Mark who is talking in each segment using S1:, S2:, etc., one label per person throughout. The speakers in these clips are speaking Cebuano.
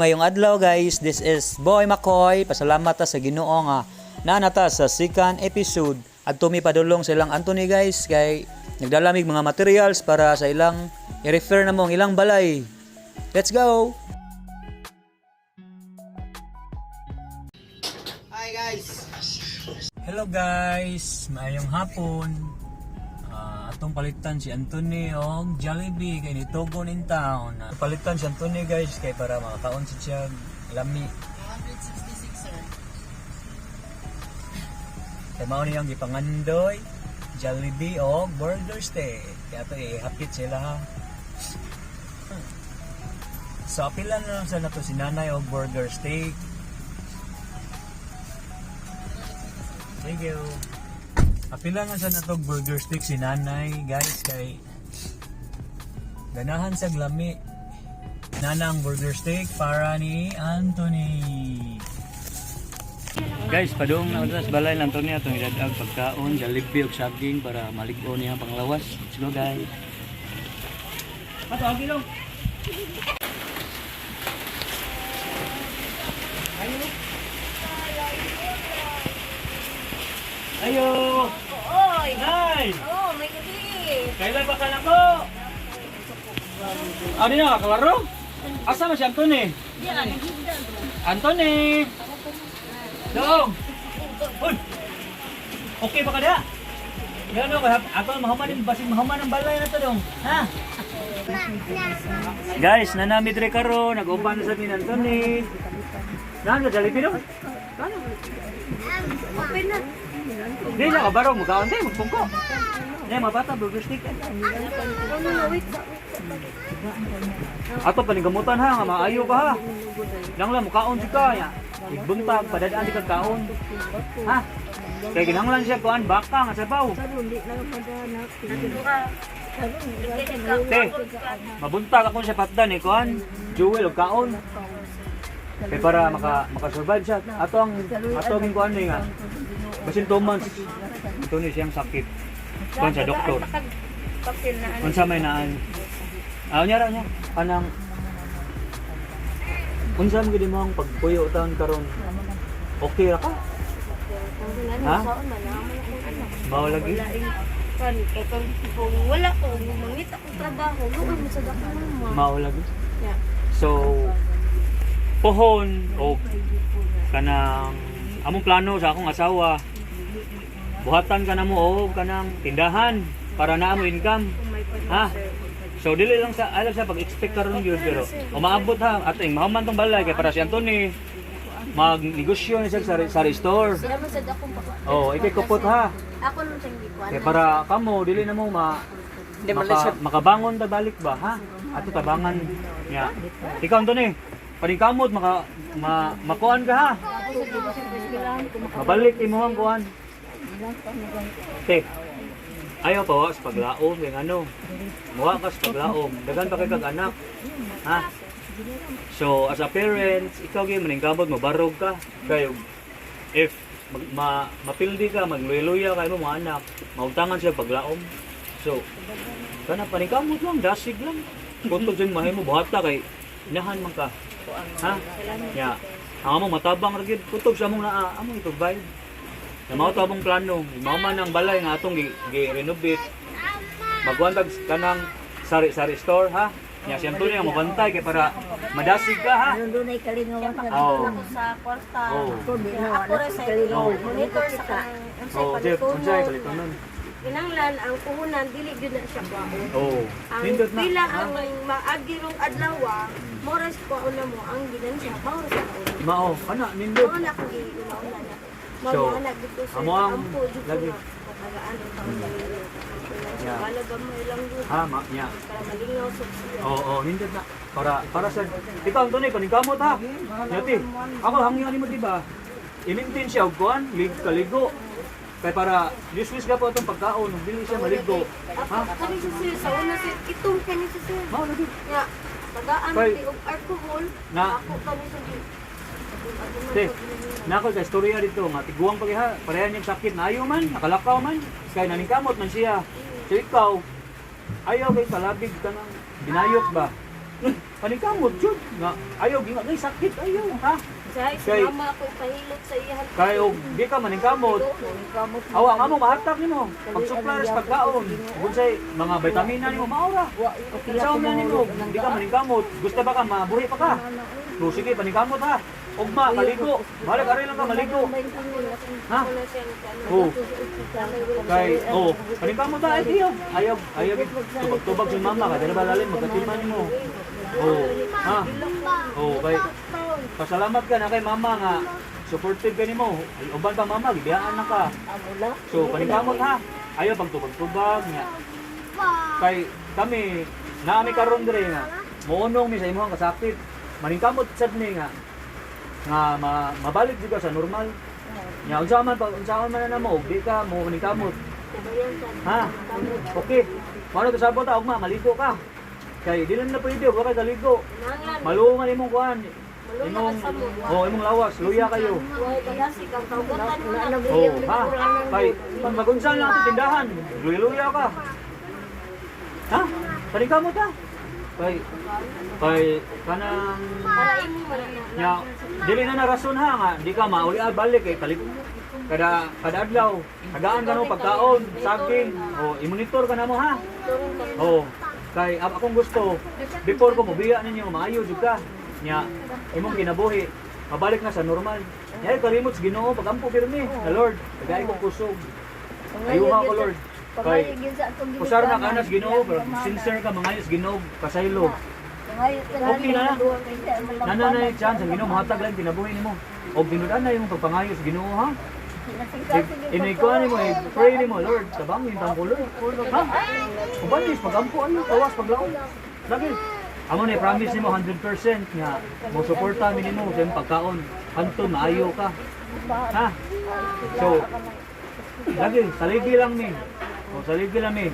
S1: Mayong adlaw, guys. This is Boy Makoy. Pasalamat ta sa Ginoo nga naa na ta sa second episode. Adto mi padulong sa ilang Anthony, guys, kay nagdalamig mga materials para sa ilang i-refer na mo ang ilang balay. Let's go.
S2: Hi, guys!
S1: Hello, guys, maayong hapon. Atong palitan si Anthony og Jollibee kay nitugon in town. Palitan si Anthony, guys, kay para makakaon si siya lami.
S2: 166, sir.
S1: Kay mao niyang gipangandoy Jollibee og burger steak. Kaya ato ihapit sila ha. So apilan na lang sa nato si nanay og burger steak. Thank you. Apilan na sa nato og burger steak si nanay, guys, kay ganahan sa lami. Nana ang burger steak para ni Anthony. Guys, padung na sa balay ng Antonio atong idadag pagkaon, Jollibee ug saging para malig-on niya ang panglawas. Let's go, guys. Ato agi lang. Ayo.
S3: Oy!
S1: Nay!
S3: Oh, may gabi!
S1: Kailan ba ka na ko? Ano na, klaro? Asa man si Anthony? Anthony! Dong! Uy! Okay ba ka da? Yan o, ako mahuman basin mahuman ang balay na to dong. Ha? Guys, nanami dre karon, nag-uban na sa min Anthony. Naan ka Jollibee dong?
S3: Open na.
S1: Di na kabaro mo kaon di magpungko. Ne, mga bata burger stick.
S3: No, no, no, wait.
S1: Ato paninggamutan ha, nga maayo ka ha. Nang lang mukaon si ka ya. Igbuntag padadaan di kag kaon. Ha? Kay ginanglan siya kuan baka nga sabaw. Te, mabuntag ako sa patdan eh kuan. Jewel og kaon. Kay para maka-survive siya. Ato ang kuan ni nga. Basin 2 months. Ito ni siyang sakit. Kuan sa doktor.
S3: Papel na ano.
S1: Unsa may naan? Ah, unya ra niya. Kanang unsa man gid mo ang pagpuyo taon karon? Okay ra ka? Ha?
S3: Saan man, naman akong anak.
S1: Mao lagi.
S3: Wala eh. Kan, kay kung wala ko, mangit akong trabaho, luoy mo sa dako mama.
S1: Mao lagi.
S3: Yeah.
S1: So pohon o kanang among plano sa akong asawa, buhatan ka na mo o kanang tindahan para naa mo income.
S3: Kung may
S1: Ha?
S3: sir.
S1: So dili lang sa alam sa pag-expect karon gyud pero umaabot ha ating mahuman tong balay kay para si Anthony magnegosyo ni siya sa sari store.
S3: Sila man sa dakong baka.
S1: Oh, ikay kupot ha.
S3: Ako nung siyang gikuan.
S1: Kay para kamo dili na mo makabangon ta balik ba ha? Ato tabangan niya. Ikaw Anthony, paningkamot makuan ka ha. Mabalik imo ang kuan. Te. Ayaw pa wa sa paglaom kay ngano. Muwa ka sa paglaom, daghan pa kay kag anak. Ha? So as a parents, ikaw gyud maningkamot mobarog ka kay if mapildi ka, magluya-luya kay mo mga anak, mautangan siya paglaom. So, kana paningkamot lang, dasig lang. Kutob din mahimo buhata kay inahan man ka. Ha? Ya. Ang among matabang ra gyud kutob sa among naa, among i-provide. Na mao to among plano, mao man ang balay nga atong gi-renovate. Magkuan tag kanang sari-sari store ha. Nya si Antonio ang mabantay kay para madasig ka ha.
S4: Doon ay kalingawan sa
S1: Oo.
S3: Ako sa kwarta.
S1: Oh.
S3: Ako rin sa monitor sa kanang unsay
S1: Oh, Jeff, unsay
S3: palitunon.
S1: palitunon?
S3: Kinanglan ang puhunan dili gyud na siya kwaon.
S1: Oh.
S3: Ang
S1: Nindot na.
S3: pila ang maagi rong adlaw, moras kwaon na mo ang ginansya, mao ra sa kaon.
S1: Mao, ana nindot.
S3: Mao na akong giunauna na. Mao
S1: So,
S3: na na dito sa
S1: amo ang
S3: ampo jud ko
S1: lagi.
S3: na makagaan ang taon sa inyo.
S1: Yeah.
S3: Wala gamay lang jud
S1: Ha, ma, nya.
S3: para malingaw sa siya.
S1: Oo, oh, nindot na. Para sa ikaw Antonio paningkamot ha. Yati. Ako hangyo nimo di ba? I-maintain siya og kuan, lig kaligo. Kay para useless ka po atong pagkaon, ug dili siya maligo.
S3: Ako
S1: Ha?
S3: kani siya sir, sa una sir, itong kani siya sir.
S1: Mao lagi.
S3: Nga, tagaan
S1: Kay-
S3: og alcohol,
S1: Na-
S3: ako kani siya gi.
S1: Te, nako kay istorya dito nga tiguang pa ha, pareha niyang sakit na ayo man, nakalakaw man, kay naningkamot man siya. So ikaw, ayaw kay kalabig ka ng binayot ba? Paningkamot jud nga ayaw gi nga sakit ayaw ha.
S3: Say, si mama ako ipahilot sa iyahan.
S1: Kay og di ka maningkamot, awa nga mo mahatag nimo. Pag-supply sa pagkaon, unsay mga vitamina nimo maura. Unsa man nimo, di ka maningkamot, gusto ba ka mabuhi pa ka? So sige, paningkamot ha. Ugma, maligo. Balik ari lang ka maligo. Ha? Oh. Kay oh, paningkamot ha, ay diyo. Ayaw, ayaw tubag-tubag si mama ka, dili ba lalim magkatiman nimo. Oh, ha? Oh, kay pasalamat ka na kay mama nga supportive ka nimo. Ay, uban pa mama, gibiyaan na ka. So, paningkamot ha. Ayaw pagtubag-tubag nga. Kay kami, naami karon dire nga. Mounong mi sa imong kasakit. Maningkamot sad mi nga nga mabalik jud ka sa normal. Nya unsa man pag unsa man na namo og di ka mo maningkamot. Ha? Okay. Mao na to sabot ta ugma maligo ka. Kay di lang na pwede wa kay kaligo. Maluongan imong kuan. Imong oh imong lawas, luya kayo. Oh, ha? Kay pag magunsa lang ato tindahan, luya-luya ka. Ha? Paningkamot ha? Kay kay kanang nya dili na na rason ha nga di ka mauli ah, balik kay kalit kada kada adlaw tagaan ka no pagkaon saging oh i-monitor ka na mo ha oh kay akong gusto before ko mobiya ninyo maayo jud ka nya imong kinabuhi mabalik na sa normal nya kalimot sa Ginoo pagampo pirmi na Lord tagay ko kusog ayuha ko Lord kay usar na kanas Ginoo pero sincere ka mangayos Ginoo pasaylo. Okay na. Nana na yung chance ang Ginoo mohatag lang kinabuhi nimo. Og tinud-an na imong pagpangayo sa Ginoo ha. Inigkuha nimo, pray nimo, Lord, tabangin tang ko Lord. Ha? Uban is pagampo ayo, tawas paglaom. Lagi. Amo ni promise nimo 100% nga mo suporta mi nimo sa imong pagkaon. Hanto maayo ka. Ha? So, lagi saligi lang mi. O saligi lang mi.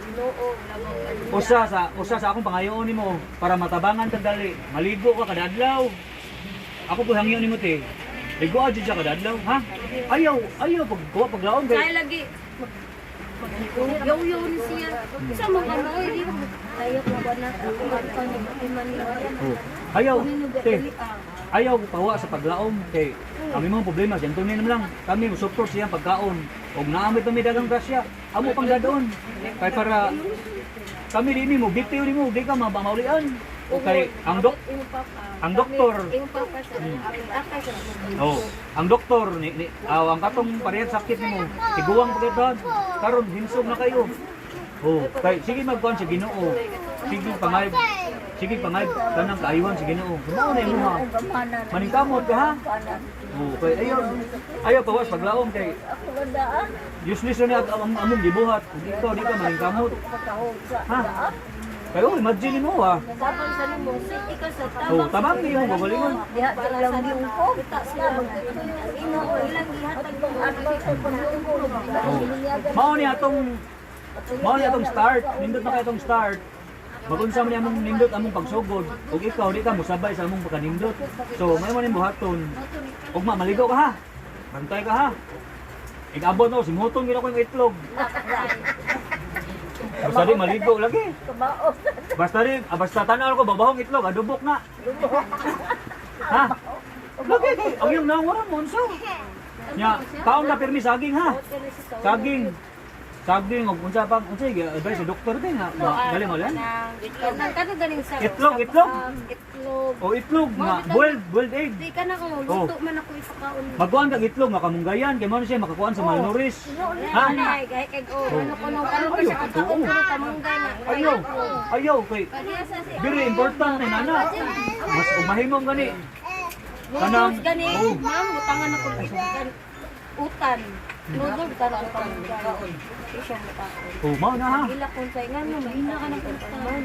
S1: Usa sa akong pangayoon nimo para matabangan kag dali. Maligo ka kada adlaw. Ako po hangyo nimo te. Ligo jud siya kada adlaw, ha? Ayaw, ayaw pagkuha paglaom kay
S3: Kaya lagi yo-yo ni siya. Sa mga ano, hindi ko ayaw ko ba na ako
S1: Oh. Ayaw, te. Ayaw pawa sa paglaom kay ang imong problema si Antonio naman lang. Kami mo support siyang pagkaon. Og naamit pa mi dagang grasya. Amo pang dadon. Kay para kami dinhi mo bitiw nimo di ka mabamaulian. O kay ang doktor.
S3: Imong papa sa akay sa
S1: Oh, ang doktor ni, ni aw, ang katong parehang sakit nimo, tiguang pa kayo karon hinsog na kayo. Oh, kay sige magkuan sa Ginoo. Sige pangayb. Sige pangayb kanang kaayuhan sa Ginoo. Mao na imo ha. Maningkamot ka ha. Oh, kay ayaw ayaw pawas paglaom kay useless na ni ang among gibuhat. Kung ikaw di ka maningkamot. Ha? Kay oh, imagine mo ha.
S3: Tabang sa nimo, si ikaw sa tabang.
S1: Oh, tabang niyo gagalingon.
S3: Diha sa lang ko. Kita sila imo ilang gihatag mo.
S1: Oh. Mao ni atong start, nindot na kay atong start. Magunsa man ni among nindot among pagsugod ug ikaw di ka mosabay sa among pagkanindot. So may mo ning buhaton. Ugma maligo ka ha. Bantay ka ha. Igabot no, simhuton gid ako yung itlog. Basta di maligo lagi. Basta di, ah, basta tanaw ko babahong itlog, adubok na. Ha? Lagi kay ang iyong nangura mo unsa? Nya, kaon na pirmi saging ha. Saging. Saging og unsa pa unsa advice sa doktor din ha. Dali mo lan.
S3: Nang kato ganing sa
S1: Itlog, itlog.
S3: Itlog.
S1: O itlog nga boiled boiled egg.
S3: Di ka na ko luto man ako ipakaon.
S1: Magkuan kag itlog makamunggayan kay mo na siya makakuan sa malnourished. Ha?
S3: Ay, kay kay oh, ano ko nung karon pa
S1: Ayaw,
S3: siya kakaon
S1: totoo.
S3: pero kamunggay na.
S1: Ayaw. Ayaw kay very important ni nana. Mas umahimong gani.
S3: Kanang gani,
S1: Oh.
S3: ma'am, butangan ako utan. Utan. Noodle butangan ako kamunggay. Di siya mutaon.
S1: Oh, mao na ha.
S3: Ila kung sa ingan mo, mahina ka ng utan.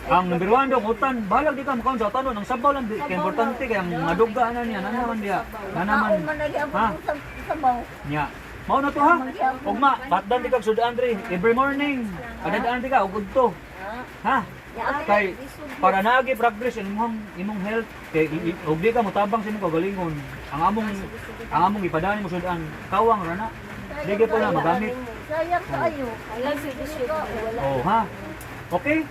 S1: Ang number 1 dong utan, balag di ka makaon sa utanon, ang sabaw lang di kay importante kay ang maduga na niya, nana man diya. Nana man. Ha? Nya. Mao na to ha. Ugma, batdan di kag sudan dre every morning. Adadaan di ka og udto. Ha? Kay para naagi progress in imong imong health kay og di ka motabang sa imong kagalingon. Ang among ipadani mo sudan, kawang ra na. Di gyud po na magamit.
S4: Sayang kayo.
S3: Alam sa wala.
S1: Oh ha. Okay.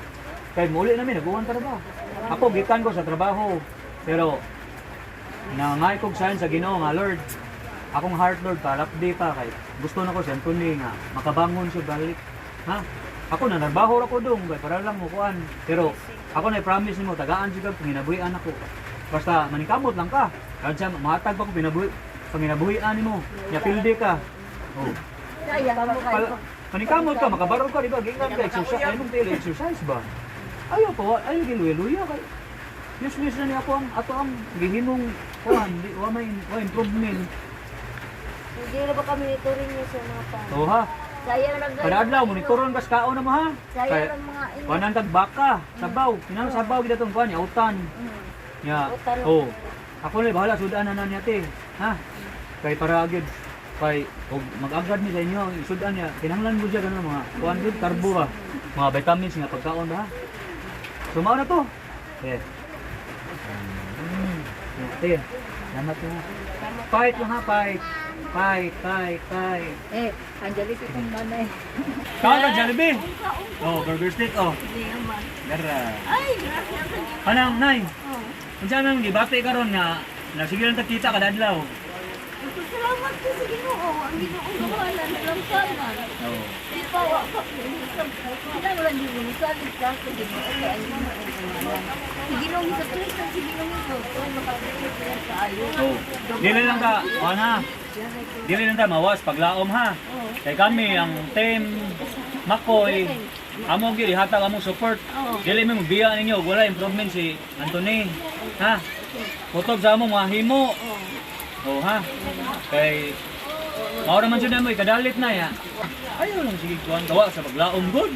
S1: Kay muli namin naguwan pa na ba? Ako gikan ko sa trabaho. Pero nangay kog sign sa Ginoo nga, "Lord, akong heart, Lord, palapdi pa kay gusto na ko si Anthony nga makabangon siya balik." Ha? Ako na narbaho ra ko dong kay para lang mo kuan. Pero ako na promise nimo tagaan jud kag panginabuhian ako. Basta maningkamot lang ka. Kahit siya mahatag pa ko pinabuhi panginabuhian nimo. Nya pildi ka. Oh.
S3: Kaya mo kayo.
S1: Paningkamot ka, makabaro ka, di ba? Gingan ka, exercise. Ay, mong tili, exercise ba? Ayaw pa, ayaw giluya-luya kay. Useless na niya ako ang ato ang gihimong kuan, di wa may wa improvement.
S3: Hindi na ba kami nito rin niya sa mga pa.
S1: So ha,
S3: Sayang lang
S1: kada adlaw monitoron kas kaon na mo ha.
S3: Sayang
S1: Kay
S3: lang mga ino.
S1: wanan kag baka, sabaw, kinahanglan sabaw gid atong kuan, autan. Ya.
S3: Autan.
S1: Oh. Ako na bahala sudan na niya te. Ha? Kay para gyud kay og mag-agad ni sa inyo sudan niya kinahanglan mo siya ganun mga kuan gyud karbo ba, mga vitamins nga pagkaon ba, ha? So mao na to. Eh. Te. Salamat ha. Fight lang ha, fight. Fight, fight, fight.
S3: Eh, Angelis itong nanay.
S1: Kaon ka Jollibee. Oh, burger steak oh.
S3: Hindi naman.
S1: Dara.
S3: Ay, grabe ang kanyang.
S1: Kanang nay.
S3: Oh.
S1: Unsa nang gibati karon nga nasige lang ta kita kada adlaw?
S3: Salamat ko sa Ginoo. Ang Ginoo gawalan na lang sana.
S1: Oo.
S3: Di pa wa pa. Kinahanglan din mo salig ka sa Ginoo kay ang Ginoo ang gawalan. Si Ginoo sa Kristo, si Ginoo ito. Ay makatulog siya sa ayo.
S1: Oh. Dili lang ka, kuan ha. Dili lang ta mawas paglaom ha. Kay kami ang team Makoy, amo gyud ihatag among support. Dili mi mobiya ninyo og wala improvement si Anthony. Ha? Kutob sa among mga himo. Oh ha. Kay mao ra man jud mo ikadalit na ya. Ayaw lang sige kuan gawa sa paglaom gud.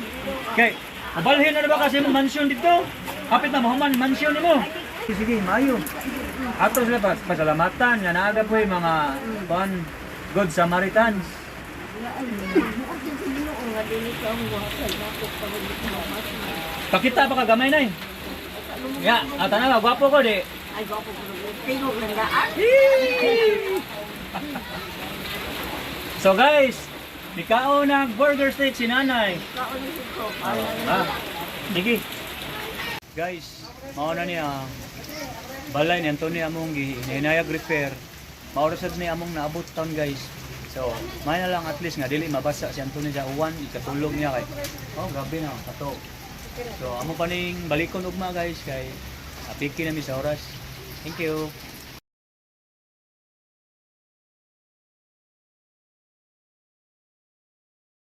S1: Kay mabalhin na ba kasi mong mansion dito? Hapit na mahuman mansion nimo. Sige, maayo. Ato sila pa pasalamatan nga naaga po yung mga kuan good Samaritans.
S3: Ay, Ginoo sa Ginoo nga dili ka ang wasan ako pagod ko mas.
S1: Pakita pa ka gamay nay. Ya, ata na gwapo ko di.
S3: Ay, gwapo ko. Tingog lang daan.
S1: So guys, nikaon ng burger steak si nanay.
S3: Kaon ni ko.
S1: Ah, sige. Guys, mao na niya ang balay ni Antonio among gihinayag repair. Mao ra sad ni among naabot taon, guys. So, may na lang at least nga dili mabasa si Antonio sa uwan, ikatulog niya kay. Oh, grabe na kato. So, amo pa ning balikon ugma, guys, kay apiki na mi sa oras. Thank you.